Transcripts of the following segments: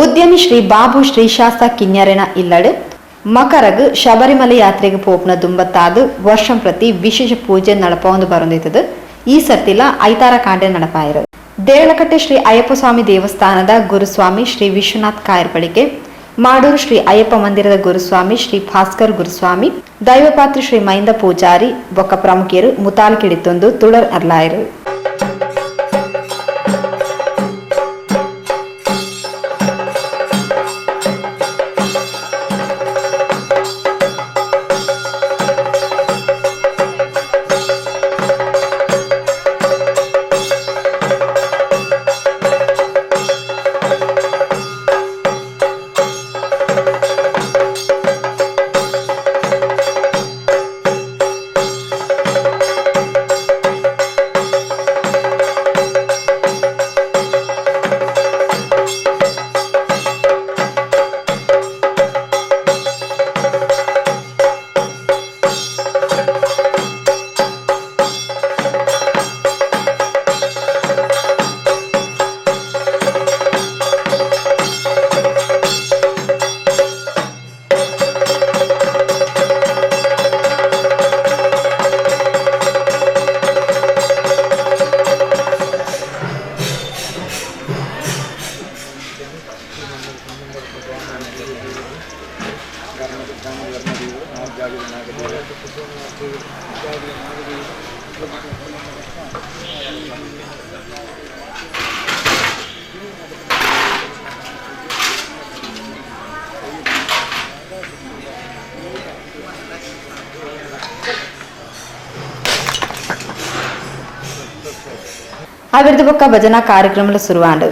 ಉದ್ಯಮಿ ಶ್ರೀ ಬಾಬು ಶ್ರೀಶಾಸ್ತ ಕಿನ್ಯರೆನ ಇಲ್ಲಡು ಮಕರಗ್ ಶಬರಿಮಲೆ ಯಾತ್ರೆಗೆ ಪೋಪುನ ದುಂಬತ್ತಾದ್ ವರ್ಷಂ ಪ್ರತಿ ವಿಶೇಷ ಪೂಜೆ ನಡಪವೊಂದು ಬರೊಂದಿತ್ತದು. ಈ ಸರ್ತಿಲ ಐತಾರ ಕಾಂಡೆ ನಡಪಾಯೆರ್. ದೇರಳಕಟ್ಟೆ ಶ್ರೀ ಅಯ್ಯಪ್ಪ ಸ್ವಾಮಿ ದೇವಸ್ಥಾನದ ಗುರುಸ್ವಾಮಿ ಶ್ರೀ ವಿಶ್ವನಾಥ್ ಕಾಯರ್ಪಳಿಕೆ, ಮಾಡೂರು ಶ್ರೀ ಅಯ್ಯಪ್ಪ ಮಂದಿರದ ಗುರುಸ್ವಾಮಿ ಶ್ರೀ ಭಾಸ್ಕರ್ ಗುರುಸ್ವಾಮಿ, ದೈವಪಾತ್ರಿ ಶ್ರೀ ಮೈಂದ ಪೂಜಾರಿ ಬೊಕ್ಕ ಪ್ರಮುಖರು ಮುತಾಲ್ಕಿಡಿತ್ತೊಂದು ತುಡರ್ ಅರ್ಲಾಯೆರ್. ಅಭಿವೃದ್ಧಿ ಬೊಕ್ಕ ಭಜನಾ ಕಾರ್ಯಕ್ರಮದ ಶುರುವಾಂಡ್.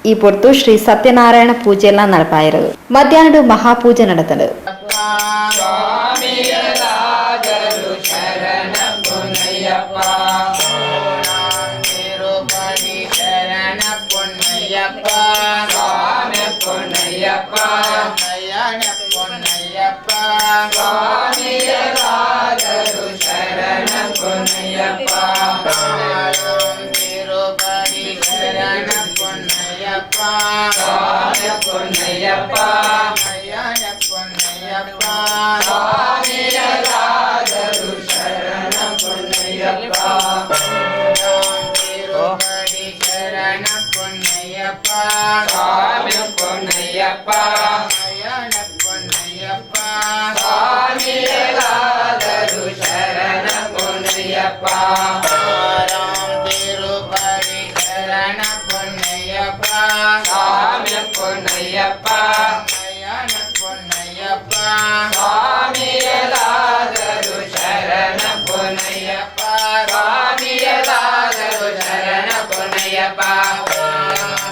ಈ ಪೊರ್ತು ಶ್ರೀ ಸತ್ಯನಾರಾಯಣ ಪೂಜೆ ಎಲ್ಲ ನಡಪಾಯರು. ಮಧ್ಯಾಹ್ನ ಮಹಾಪೂಜೆ ನಡೆತಂಡು. ತಿರುಪತಿ ಶರಣ ಪೊನ್ನಯ್ಯಪ್ಪ ಸ್ವಾಮಿ ಪೊನ್ನಯ್ಯಪ್ಪ ನಯನ ಪೊನ್ನಯ್ಯಪ್ಪ ಸ್ವಾಮಿಯ ರಾಜರು ಶರಣ ಪೊನ್ನಯ್ಯಪ್ಪ. ತಿರುಪತಿ ಶರಣ ಪೊನ್ನಯ್ಯಪ್ಪ ಸ್ವಾಮಿ ಪೊನ್ನಯ್ಯಪ್ಪ ನಯನ ಪೊನ್ನಯ್ಯಪ್ಪ ಸ್ವಾಮಿಯ ರಾಜರು ಶರಣ ಪೊನ್ನಯ್ಯಪ್ಪ. ತಿರುಪಡಿ ಶರಣ ಪೊನ್ನಯ್ಯಪ್ಪ ಸ್ವಾಮಿ ಪೊನ್ನಯ್ಯಪ್ಪ ನಯನ ಪೊನ್ನಯ್ಯಪ್ಪ ಸ್ವಾಮಿಯ ರಾಜರು ಶರಣ ಪೊನ್ನಯ್ಯಪ್ಪ. ತಿರುಪಡಿ ಶರಣ ಪೊನ್ನಯ್ಯಪ್ಪ ಸ್ವಾಮಿ ಪೊನ್ನಯ್ಯಪ್ಪ ನಯನ ಪೊನ್ನಯ್ಯಪ್ಪ ಸ್ವಾಮಿಯ ರಾಜರು ಶರಣ ಪೊನ್ನಯ್ಯಪ್ಪ ಸ್ವಾಮಿಯ ರಾಜರು ಶರಣ ಪೊನ್ನಯ್ಯಪ್ಪ.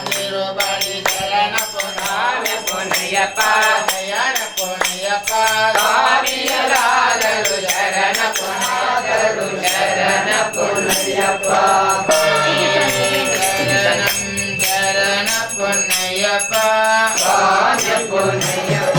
ತಿರುಪಡಿ ಶರಣ ಸ್ವಾಮಿ ಪೊನ್ನಯ್ಯಪ್ಪ ನಯನ ಪೊನ್ನಯ್ಯಪ್ಪ ಸ್ವಾಮಿಯ ರಾಜರು ಶರಣ ಪೊನ್ನರು ಶರಣ ಪೊನ್ನಯ್ಯಪ್ಪ. ಶರಣ ಪೊನ್ನಯ್ಯಪ್ಪ ಸ್ವಾಮಿ ಪೊನ್ನಯ್ಯಪ್ಪ.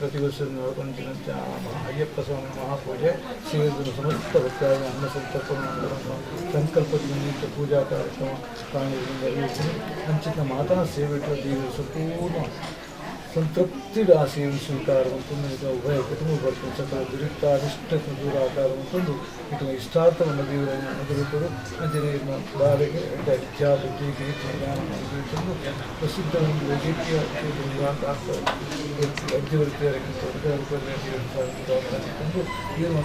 ಪ್ರತಿ ವರ್ಷ ನಡ್ಕೊಂತಿನಂತೆ ಅಯ್ಯಪ್ಪ ಸ್ವಾಮಿ ಮಹಾಪೂಜೆ ಸೇರಿದ ಸಮಸ್ತ ಭಕ್ತಾದಿಗಳ ಅನ್ನ ಸಂತರ್ಪಣೆ ಸಂಕಲ್ಪ ನಿಮಿತ್ತ ಪೂಜಾ ಕಾರ್ಯಕ್ರಮ ಕಾಣುವುದರಿಂದ ಅಂಚಿನ ಮಾತಾ ಸೇವೆ ದೇವರು ಸಂಪೂರ್ಣ ಸಂತೃಪ್ತಿ ಸೇವೆ ಸ್ವೀಕಾರ ಮತ್ತು ಉಭಯ ಕುಟುಂಬ ಬರ್ತು ಸಕಲ ದುರಿತಾರಿಷ್ಟ ದೂರಾಕಾರ ಮತ್ತೊಂದು ಇಟ್ಟು ಇಷ್ಟಾರ್ಥವನ್ನು ದೇವರನ್ನು ಅನುಗ್ರಹಿಸಲು ಅಂಜನೇ ಬಾಲೆಗೆ ವಿದ್ಯಾ ಬುದ್ಧಿ ಕೀರ್ತಿ ಜ್ಞಾನ ಅನುಗ್ರಹಿಸಲು ಪ್ರಸಿದ್ಧ ಒಂದು ವೈದ್ಯಕೀಯ ಡಾಕ್ಟರ್ ವೈದ್ಯವೃತ್ತಿಯರಿಗೆ ಏನು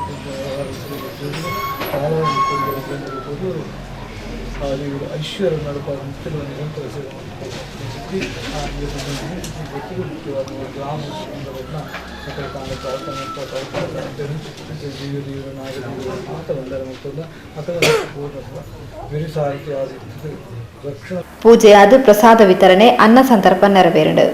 ಇವರು ಐಶ್ವರ್ಯ ನಡಪ ನಿತ್ಯಗಳ ನಿರಂತರ ಸೇವೆ ಸಿದ್ಧಿ ಆ ಮುಖ್ಯವಾದ ಗ್ರಾಮ ಸಕಲ ಕಾಲ ಪ್ರಾರ್ಥನೆ ದೇವ ನಾಗದೇವರು ಮಾತ ವಂದನೆ ಮತ್ತು ಅಕಲ ಪೂರ್ಣ ವಿರಿಸಾರಿಕೆ ಆದಿತ್ತು ರಕ್ಷಣ ಪೂಜೆಯಾದ ಪ್ರಸಾದ ವಿತರಣೆ ಅನ್ನ ಸಂತರ್ಪಣೆ ನೆರವೇರಿಡು.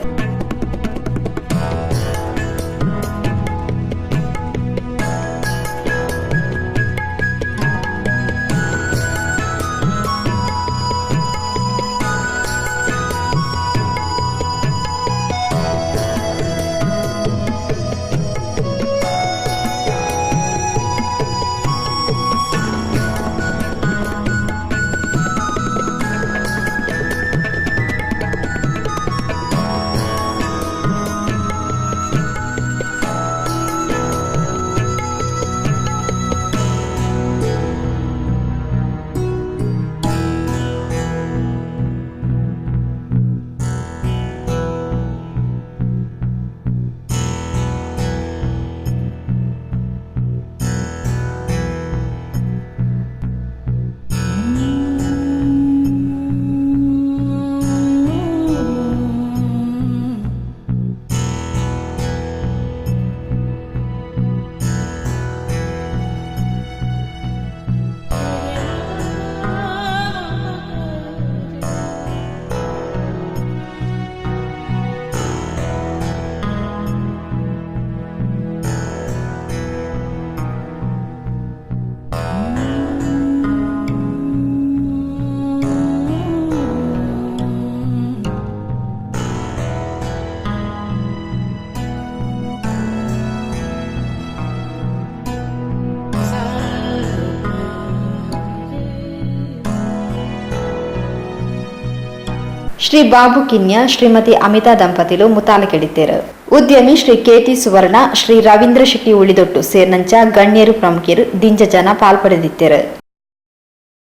ಶ್ರೀ ಬಾಬು ಕಿನ್ಯ ಶ್ರೀಮತಿ ಅಮಿತಾ ದಂಪತಿಲು ಮುತಾಲಿಕೆಡಿತ್ತೇರು. ಉದ್ಯಮಿ ಶ್ರೀ ಕೆಟಿ ಸುವರ್ಣ, ಶ್ರೀ ರವೀಂದ್ರ ಶೆಟ್ಟಿ ಉಳಿದೊಟ್ಟು ಸೇರ್ನಂಚ ಗಣ್ಯರು ಪ್ರಮುಖರು ದಿಂಜ ಜನ ಪಾಲ್ಪಡೆದಿತ್ತೇರು.